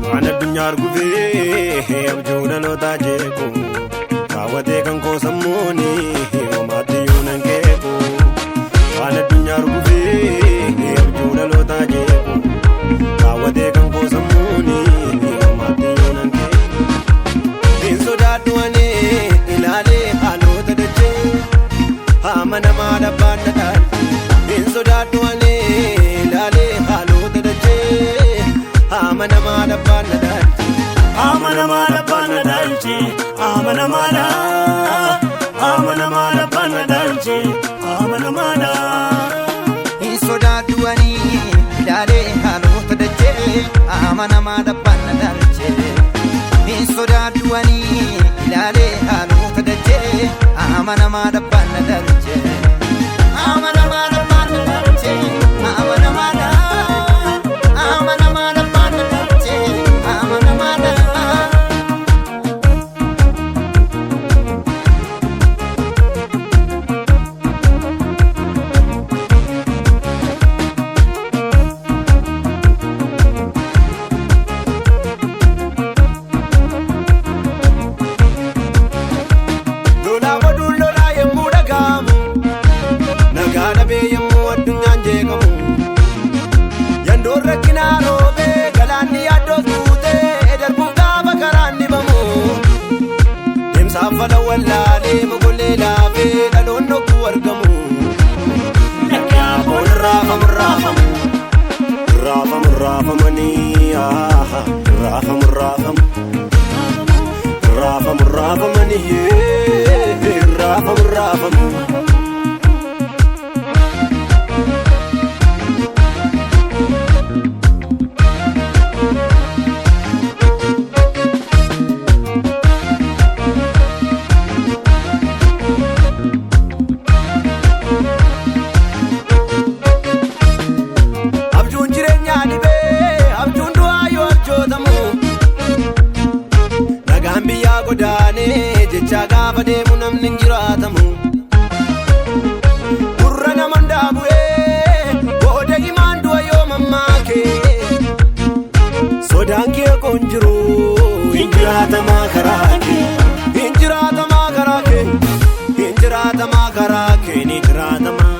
Waan addunyaa arguufee abjuu dhalootaa jeequ raawwatee kan koo sammuuni homaatti yoo nan keeku. Waan addunyaa arguufee abjuu dhalootaa jeequ raawwatee kan koo sammuuni homaatti yoo nan keeku. Hin sodaadhu ani ilaalee haalota dachee haama namaa dhabbaan na dhaalche. Hin sodaadhu ani ilaalee haalota dachee haama namaa dhabbaan na dhaalche. Amana mala bana dalche, amana mala, amana mala bana dalche, amana mala. Hin sodaadhu ani ilaalee haalota dachee amanamaa dhabbaan na dhalche. Hin sodaadhu ani ilaalee haalota dachee amanamaa dhabbaan na dhalche. Amanamaa dhabbaan na dhalche, amanamaa dha. Amanamaa dhabbaan na dhalche, amanamaa dha. Lolaa oduun lolaa yemmuu dhaga'amu nagaa dhabee yemmuu addunyaan jeeqamu yandoon rakkinaa roobee galaanni yaaddoos guutee darbuuf gaafa karaan dhibamu deemsaaf fala wallaalee mogolee laafee dhaloon nokkuu argamu Lakkaaboo raafamu raafamu raafamu raafamanii raafamu raafamu raafamu raafamanii raafamu raafamu. Abjuun jireenyaa dhibee abjuun du'aa yoo abjootamu nagaan biyyaa godaanee jecha gaafa deemu namni hin jiraatamu. Gurra nama hundaa bu'ee booda himaan du'a yoo mammaake sodaan kee koo hin jiru hin jiraatamaa karaa kee hin jiraatamaa karaa kee hin jiraatamaa karaa kee ni jiraatamaa.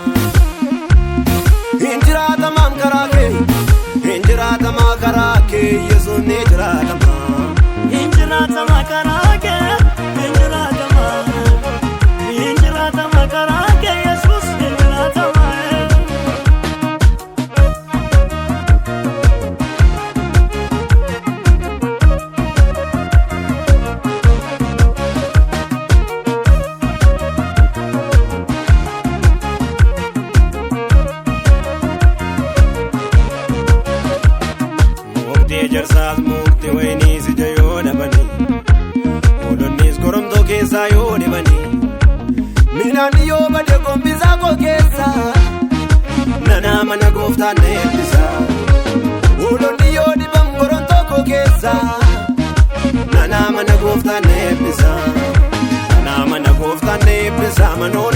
Injiraatamaan karaa kee injiraatamaa karaa kee Yesuus ni jiraatamaa. Injiraatama karaake, injiraatama, injiraatama karaake, Yesuus injiraatama. Mukti ejersaas mukti wayiniis ija yoo dhabanii hoolonnis goromtoo keessaa yoo dhibanii midhaan yoo bade gombisaa koo keessa nanaa mana gooftaan na eebbisa. Hoolonni yoo dhibam goromtoo koo keessa nanaa mana gooftaan na eebbisa. Nanaa mana gooftaan na eebbisa manoon